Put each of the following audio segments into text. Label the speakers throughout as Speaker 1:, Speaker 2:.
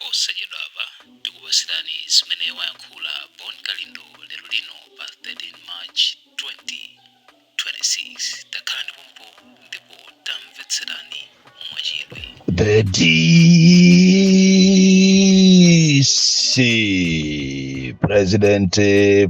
Speaker 1: Posachedwapa tikupasirani zimene wayankhula Bon Kalindo lero lino pa 13 March 2026. Takhalani pompo ndipo tamvetserani mwachidwi.
Speaker 2: The DC President,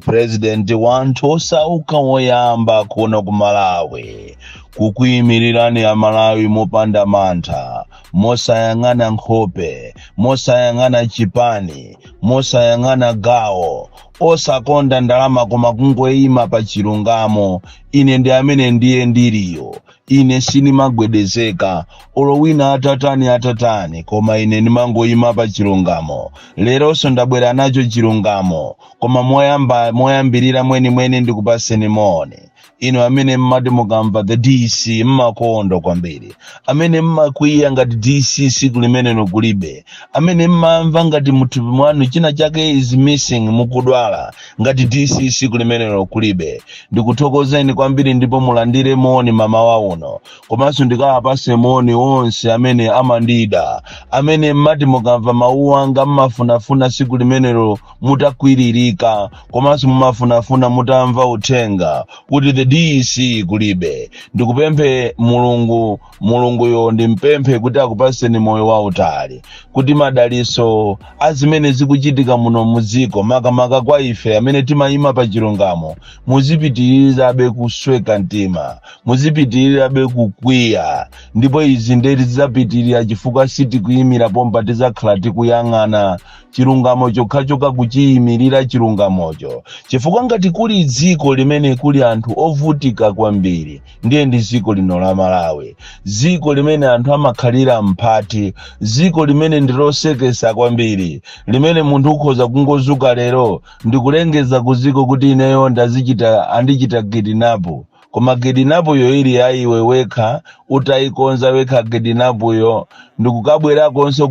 Speaker 2: President wanthu osauka woyamba kuno ku Malawi kukuyimirirani Amalawi mopanda mantha, mosayang'ana nkhope, mosayang'ana chipani, mosayang'ana gawo, osakonda ndalama, koma kungoyima pa chilungamo. Ine ndi amene ndiye ndiliyo. Ine sinimagwedezeka olo wina atatani atatani, koma ine ndimangoyima pa chilungamo. Leronso ndabwera nacho chilungamo. Koma moyamba, moyambirira mwenimweni, ndikupaseni moni inu amene mmati mukamva the DC mmakondwa kwambiri, amene mmakwiya ngati DC siku limenelo kulibe, amene mmamva ngati muthupi mwanu china chake is missing, mukudwala ngati DC siku limenelo kulibe. Ndikuthokozeni kwambiri ndipo mulandire moni mamawa uno. Komanso ndikawapase moni onse amene amandida, amene mmati mukamva mawu anga mmafunafuna siku limenelo mutakwiririka, komanso mumafunafuna mutamva uthenga kuti the DC kulibe. Ndikupemphe Mulungu, Mulunguyo ndimpemphe kuti akupaseni moyo wautali, kuti madaliso azimene zikuchitika muno mudziko, makamaka kwa ife amene timayima pa chilungamo, muzipitirizabe kusweka mtima, muzipitirirabe kukwiya. Ndipo izi ndeti zidzapitirira chifukwa sitikuyimira pompa, tizakhala tikuyang'ana chilungamo chokhachokha, kuchiyimirira chilungamocho, chifukwa ngati kuli dziko limene kuli anthu ovutika kwambiri, ndiye ndi dziko lino la Malawi, dziko limene anthu amakhalira mphati, dziko limene ndi losekesa kwambiri, limene munthu ukhoza kungozuka lero ndikulengeza ku dziko kuti ineyo ndazichita, andichita kidnap. Koma kidnap-yo ili ya iwe wekha, utayikonza wekha kidnap-yo, ndikukabwerakonso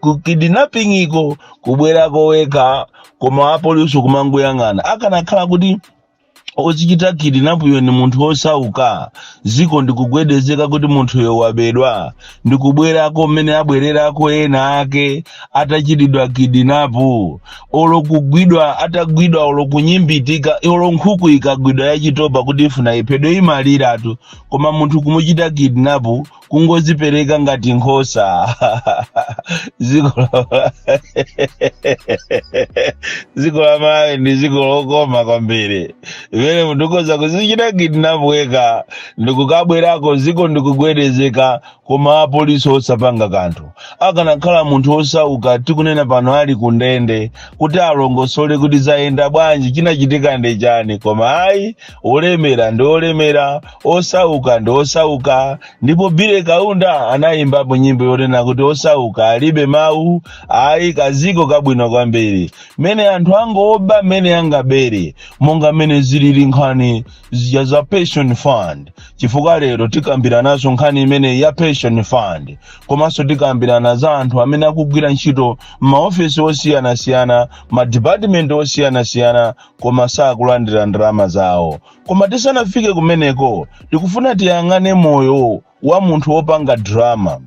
Speaker 2: ku kidnapping iko, kubwerako wekha, koma apolisi kumangoyang'ana. Akanakhala kuti ozichita kidnap-yo ni munthu osauka, ziko ndikugwedezeka kuti munthuyo wabedwa, ndikubwerako mmene abwererako ena ake atachitidwa kidnap, olo kugwidwa, atagwidwa, olo kunyimbitika, olo nkhuku ikagwidwa yachitopa kuti ifuna iphedwe imaliratu. Koma munthu kumuchita kidnap, kungozipereka ngati nkhosa. Dziko la Malawi ndi dziko lokoma kwambiri, imene munthu ukhoza kuzichita kidnap wekha ndikukabwerako, dziko ndikugwedezeka, koma apolisi osapanga kanthu. Akanakhala munthu osauka, tikunena pano ali kundende kuti alongosole kuti zayenda bwanji, chinachitika ndi chani. Koma ayi, olemera ndi olemera, osauka ndi osauka. Ndipo Billy Kaunda anayimbapo nyimbo yonena kuti osauka alibe mawu. Ayi, kaziko kabwino kwambiri mmene anthu angoba, mmene angabere, monga mmene zilili nkhani zija za pension fund, chifukwa lero tikambiranaso nkhani imene ya pension fund, komanso tikambirana za anthu amene akugwira ntchito m'maofesi osiyanasiyana, madipatimenti osiyanasiyana, koma sakulandira ndalama zawo. Koma tisanafike kumeneko, tikufuna tiyang'ane moyo wa munthu wopanga drama,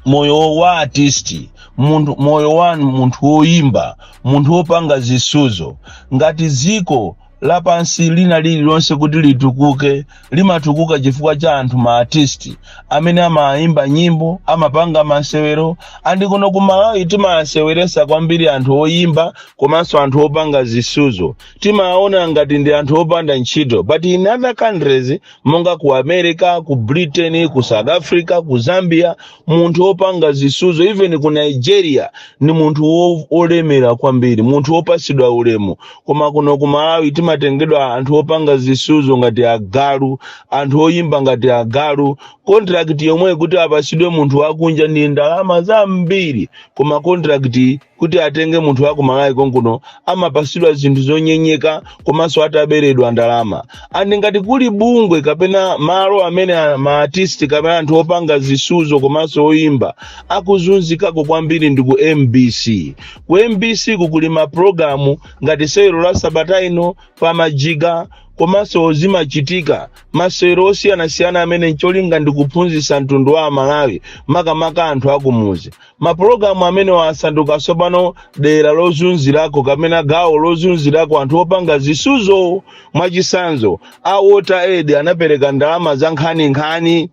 Speaker 2: moyo wa artist, munthu, moyo wa munthu woyimba, munthu wopanga zisuzo. Ngati dziko lapansi lina lililonse kuti litukuke, limatukuka chifukwa cha anthu, ma artist amene amayimba nyimbo, amapanga masewero. And kuno ku Malawi timaseweresa kwambiri anthu oyimba komanso anthu opanga zisuzo, timaona ngati ndi anthu opanda ntchito. But in other countries, monga ku America, ku Britain, ku South Africa, ku Zambia, munthu wopanga zisuzo, even ku Nigeria, ni munthu olemera kwambiri, munthu wopasidwa ulemu. Koma kuno ku Malawi timatengedwa anthu opanga zisuzo ngati agalu, anthu oyimba ngati agalu. Contract yomwe kuti apasidwe munthu wakunja ndi ndalama zambiri, koma contract kuti atenge munthu wa ku Malawi konkuno amapasidwa zinthu zonyenyeka komanso ataberedwa ndalama. And ngati kuli bungwe kapena malo amene ma artist kapena anthu opanga zisuzo komanso oyimba akuzunzikako kwambiri, ndi ku MBC. Ku MBC kukuli mapulogalamu ngati Sewero la Sabata Ino, Pamajiga. Komanso zimachitika masewero osiyanasiyana amene cholinga ndi kuphunzitsa mtundu wa Amalawi, makamaka anthu akumuzi. Mapulogalamu amene asanduka tsopano dera lozunzirako kapena gawo lozunzirako anthu opanga zisuzo. Mwachisanzo, a Water Aid anapereka ndalama za nkhaninkhani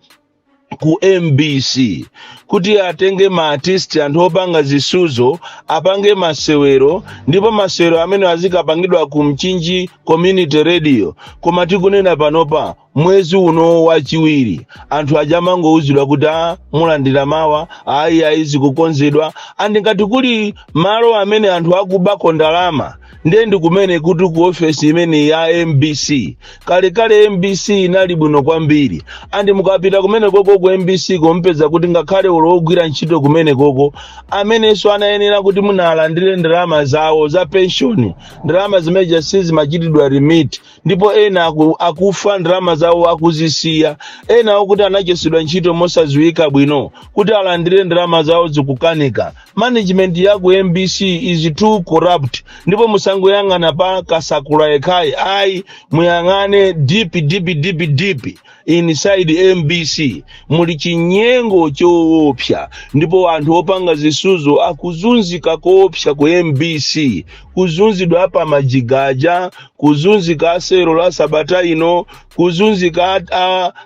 Speaker 2: ku MBC kuti atenge ma artist, anthu opanga zisuzo, apange masewero, ndipo masewero amene azikapangidwa ku Mchinji Community Radio. Koma tikunena panopa, mwezi uno wachiwiri, anthu aja amangouzidwa kuti a mulandira mawa, ayi ayi, zikukonzedwa. And ngati kuli malo amene anthu akubako ndalama, ndiye ndi kumene kuti ku ofesi imene ya MBC. Kalekale MBC inali bwino kwambiri, and mukapita kumene koko ku MBC kompeza kuti ngakhale ulo ogwira ntchito kumene koko amenenso anayenera kuti munalandire ndalama zawo za pension, ndalama zimeneja sizimachitidwa remit, ndipo ena akufa ndalama zawo akuzisiya. Ena okuti anachosedwa ntchito mosadziwika bwino, kuti alandire ndalama zawo zikukanika. Management ya ku MBC is too corrupt, ndipo musangoyang'ana pa Kasakula yekhayi ayi, muyang'ane deep, deep, deep, deep inside MBC, muli chinyengo choopsa, ndipo anthu opanga zisuzo akuzunzika koopsa ku MBC, kuzunzidwa pa majigaja, kuzunzika asero la sabata ino, kuzunzika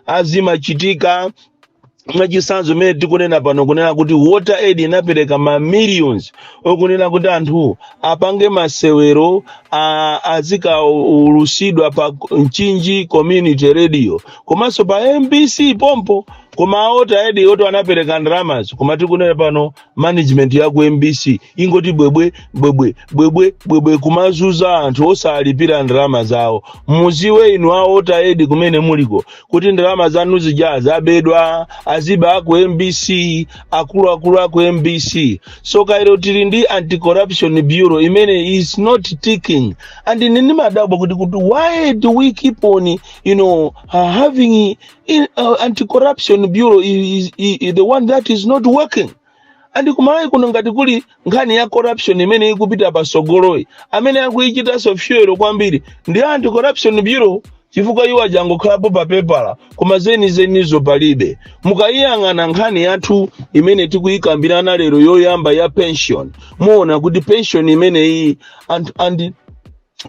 Speaker 2: azimachitika. Mwachisanzo, mene tikunena pano, kunena kuti Water Aid inapereka ma millions okunena kuti anthu apange masewero azikaulusidwa pa Mchinji Community Radio komanso pa MBC pompo. Koma a Water Aid oto anapereka ndalamazo, koma tikunena pano management ya ku MBC ingoti bwebwe bwebwe bwebwe bwebwe, kumazuza anthu osalipira ndalama zawo. Muziwe inu a Water Aid kumene muliko kuti ndalama zanu zija zabedwa, aziba aku MBC, akuluakulu aku MBC. So kairo tili ndi Anti-Corruption Bureau imene is not ticking, and ine ndimadabwa kuti why do we keep on having Anti-Corruption Bureau is the one that is not working? And kumalawi kuno ngati kuli nkhani ya corruption imene ikupita pasogoloyi, amene akuichitanso fuel kwambiri ndi Anti-Corruption Bureau, chifukwa iwo ajangokhalapo pa pepala koma zenizenizo palibe. Mukayiyang'ana nkhani yathu imene tikuyikambirana lero yoyamba ya pension, muona kuti pension imeneyi and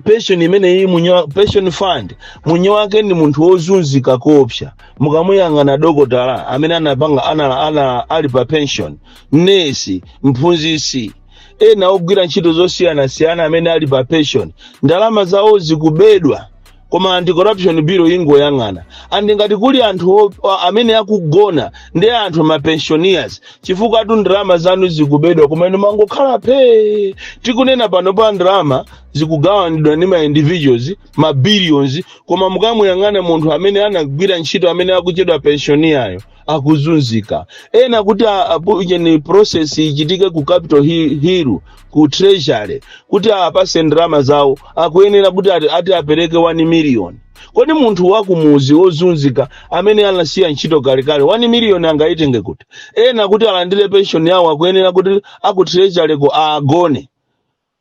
Speaker 2: pension imeneyi pension fund munye wake ndi munthu wozunzika koopsa. Mukamuyang'ana dokotala amene anapanga ana ali pa pension, nesi, mphunzisi, ena ogwira ntchito zosiyanasiyana amene ali pa pension, ndalama zawo zikubedwa, koma Anti-Corruption Bureau ingoyang'ana. And ngati kuli anthu amene akugona ndi anthu ma pensioners, chifukwa atu ndalama zanu zikubedwa koma inu mangokhala phee. Tikunena pano pa ndalama zikugawanidwa ndi ma individuals, ma billions, koma mukamuyang'ana munthu amene anagwira ntchito amene akuchedwa pensioner akuzunzika. Ena kuti ni process ichitike ku Capitol Hill, ku Treasury, kuti apase ndalama zawo, akuyenera kuti ati apereke 1 million. Kodi munthu wakumuzi wozunzika amene anasiya ntchito kalekale, 1 million angaitenge kuti? Ena kuti alandire pension yawo akuyenera kuti aku Treasury ko agone.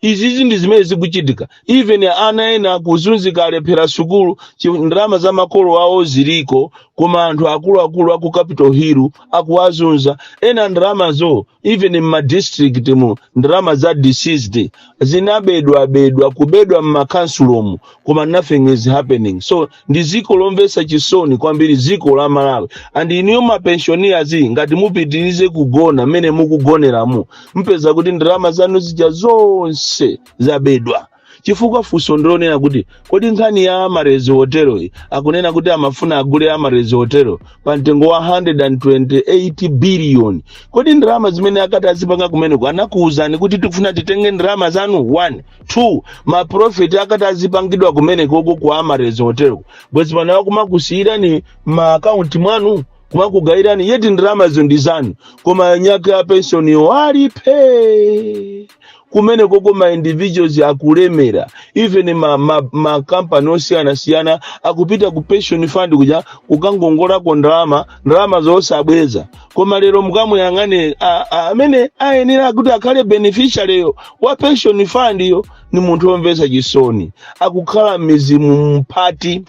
Speaker 2: Izizi ndi zimene zikuchitika. Even ana ena akuzunzika, alephera sukulu, ndalama za makolo awo ziliko, koma anthu akuluakulu aku Capitol Hill akuwazunza. Ena ndalamazo, even mma district mu, ndalama za deceased zinabedwabedwa, kubedwa mmakansulomu, koma nothing is happening. So ndi ziko lomvetsa chisoni kwambiri, ziko la Malawi. And iniyo ma pensioners, ngati mupitirize kugona mmene mukugoneramu, mpeza kuti ndalama zanu zija zonse zabedwa. Chifukwa funso ndilonena kuti kodi nkhani ya Amarezi Hotel iyi, akunena kuti amafuna agule Amarezi Hotel pa mtengo wa 128 billion, kodi ndalama zimene akati azipanga kumeneko anakuwuzani kuti tikufuna titenge ndalama zanu? 1, 2, ma profit akati azipangidwa kumenekoko ku Amarezi Hotel, bwezi pano akumakusiyirani ma akaunti mwanu? Kumakugayirani yeti ndalamazo ndi zanu, koma nyake ya pensioniyo alipe kumene koko. Ma individuals akulemera, even ma company osiyanasiyana akupita ku pension fund kuja kukangongolako ndalama, ndalama zosabweza. Koma lero mukamuyang'ane amene ayenera kuti akhale beneficiary wa pension fund yo, ni munthu womvetsa chisoni, akukhala m'mizimu mphati,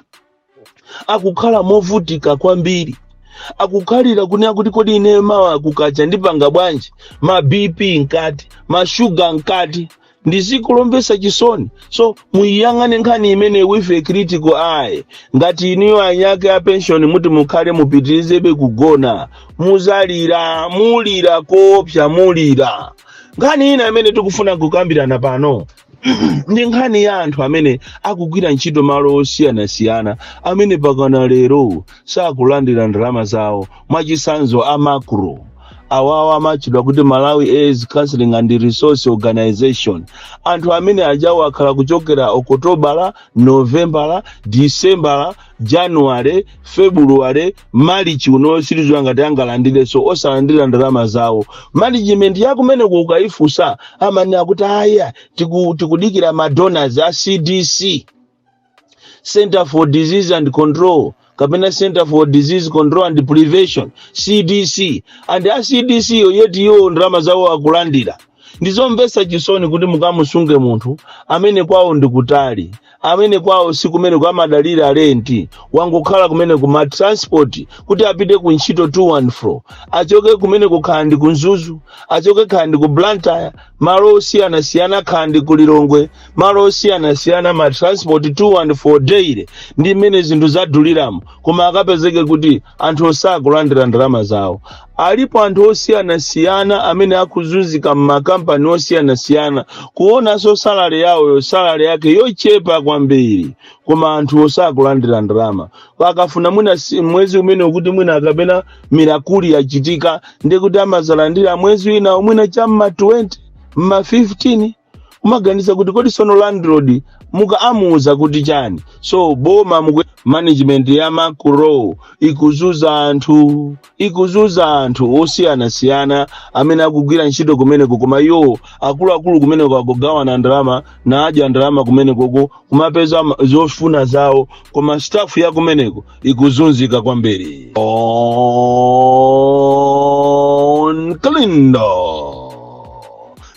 Speaker 2: akukhala movutika kwambiri, akukhalira kunena kuti, "Kodi ine mawa kukacha ndipanga bwanji?" Ma BP nkati, mashuga nkati, ndi dziko lomvetsa chisoni. So muyiyang'ane nkhani imene with a critical eye. Ngati inuyo anyake a pension muti mukhale mupitirizebe kugona, muzalira, mulira koopsa, mulira. Nkhani ina imene tikufuna kukambirana pano ndi nkhani ya anthu amene akugwira ntchito malo osiyanasiyana amene pakana lero sakulandira ndalama zawo. Mwachitsanzo, a MACRO awawa amachidwa kuti Malawi AIDS Counseling and Resource Organization. Anthu amene ajawo akhala kuchokera Okotobala, Novembala, Disembala, January, February, Marichi uno, sitidziwa ngati angalandirenso, osalandira ndalama zawo. Management yakumeneko ukaifunsa amanena kuti aya, tikudikira ma donors a CDC, Center for Disease and Control, kapena Center for Disease Control and Prevention, CDC. And a CDC yo yeti iwo ndalama zawo akulandira. Ndizomvetsa chisoni kuti mukamusunge munthu amene kwawo ndikutali, amene kwawo si kumene kwamadalira renti, wangokhala kumene kuma transport kuti apite ku ntchito to and fro, achoke kumene kukhala ndi ku Mzuzu, achoke khala ndi ku Blantyre, malo osiyanasiyana, khala ndi ku Lilongwe, malo osiyanasiyana, ma transport to and fro daily, ndi mmene zinthu zaduliramo, koma akapezeke kuti anthu osakulandira ndalama zawo. Alipo anthu osiyanasiyana amene akuzunzika m'makampani osiyanasiyana, kuonanso salary yawoyo, salary yake yochepa kwambiri, koma anthu osakulandira ndalama. Akafuna mwina mwezi umene kuti mwina akapena miracle yachitika, ndiye kuti amazalandira mwezi wina mwina cham'ma 20, mma 15. Kumaganiza kuti kodi sono landlord muka amuuza kuti chani? So boma management ya MACRO ikuzuza anthu, ikuzuza anthu osiyanasiyana amene akugwira ntchito kumeneko, koma iwo akuluakulu kumeneko akugawana ndalama naadya ndalama kumenekoko, kumapeza zofuna zawo, koma staff ya kumeneko ikuzunzika kwambiri. Bon Kalindo,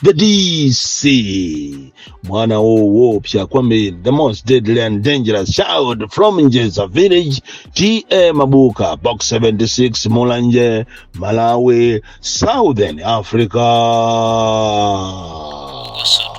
Speaker 2: the DC, mwana woopsa kwambiri, the most deadly and dangerous child from Njeza village, TA Mabuka, Box 76, Mulanje, Malawi, Southern Africa.
Speaker 1: Osotu.